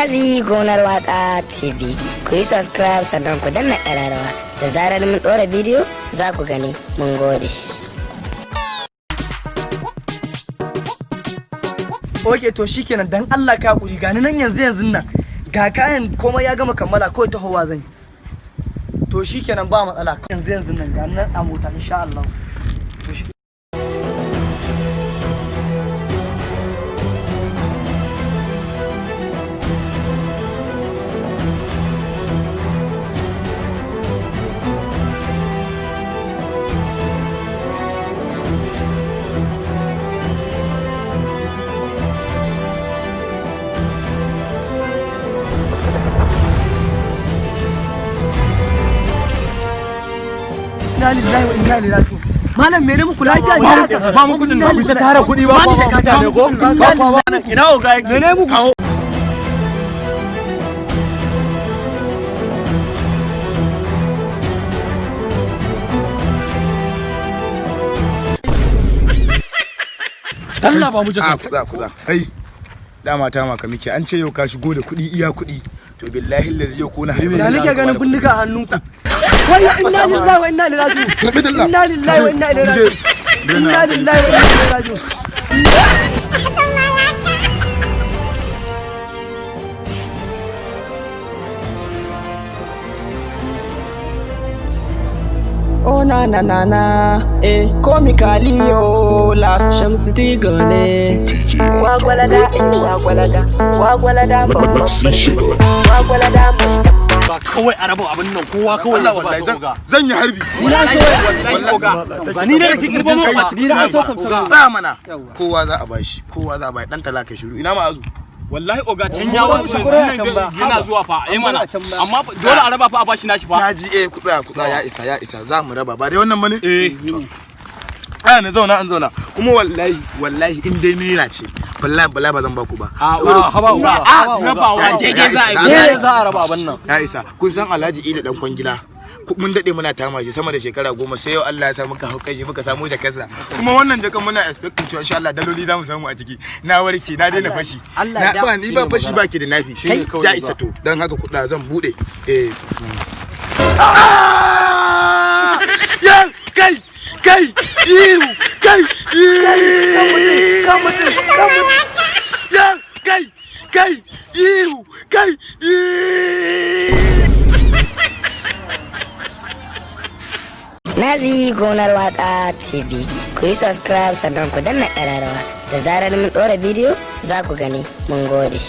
Nazi Gonar Waka TV. Ku yi subscribe sannan ku danna ƙararrawa. Da zarar mun ɗora bidiyo, za ku gani. Mun gode. Ok, to shikenan, dan Allah ka hakuri, gani nan yanzu yanzu nan. Ga kayan, komai ya gama kammala, kawai tahowa zan yi. To shikenan, ba matsala, yanzu yanzu nan gani nan a mota, insha Allah. To shi. Inna lillahi wa inna ilaihi raji'un. Malam, mene muku? Lafiya ne haka? Ba mu kudin da ku ta tara kuɗi ba. Ba ni zakata ne ko? Ina oga yake? Mene muku? Allah ba mu A jaka. Kuɗa kuɗa kai, dama ta maka muke. An ce yau ka shigo da kuɗi, iya kuɗi. To billahi lazi, yau ko na harbi. Ya nake ganin bindiga a hannunku? Wai, inna lillahi wa inna ilaihi raji'un. Karbi dalla. Inna lillahi wa inna ilaihi raji'un. Inna lillahi wa inna ilaihi raji'un. Oh na na na na, eh, comically oh, last Shamsu Tigone. Gwagwalada, gwagwalada, gwagwalada, gwagwalada. Ba kawai a raba abin nan, kowa kawai Allah ya zuba wallahi ta oga. Zan yi harbi. Wallahi oga. Ba ni ne da kike ba mu. Ni na so samsam. Tsaya mana, kowa za a bashi, kowa za a bashi. Dan talaka shiru, ina ma'azu? Wallahi oga, can ya Ba wani mu shakura a can ba. yana zuwa fa, eh mana. An can ba. Amma dole a raba fa, a bashi nashi fa. Naji, eh, ku tsaya, ku tsaya, ya isa, ya isa, za mu raba. Ba dai wannan bane? Eh. Aya, na zauna, an zauna kuma. Wallahi wallahi, in dai naira ce, wallahi wallahi ba zan baku ba. A haba oga. A Rabawa ya isa, ya daidai za a isa, yi. ya Dole isa. za a raba abin nan. Ya isa. Kun san Alhaji Ila dan kwangila? Mun dade muna tama shi sama da shekara 10, sai yau Allah ya sa muka hau kai shi, muka samu jakarsa. Kuma wannan jakan muna expecting cewa insha Allah daloli za mu samu a ciki. Na warke, na daina fashi. Allah Na ya- ba ni ba fashi ba ki da nafi. Shine kawai Ya ba. isa. To dan haka kuɗa zan bude, eh. Ah! Ya kai kai, ihu kai, ihu Kan mutum, kan mutum. Ya kai kai, ihu kai, ihu. Nazi Gonar Waka TV. Ku yi subscribe sannan ku danna ƙararrawa. Da zarar mun ɗora bidiyo, za ku gani. Mun gode.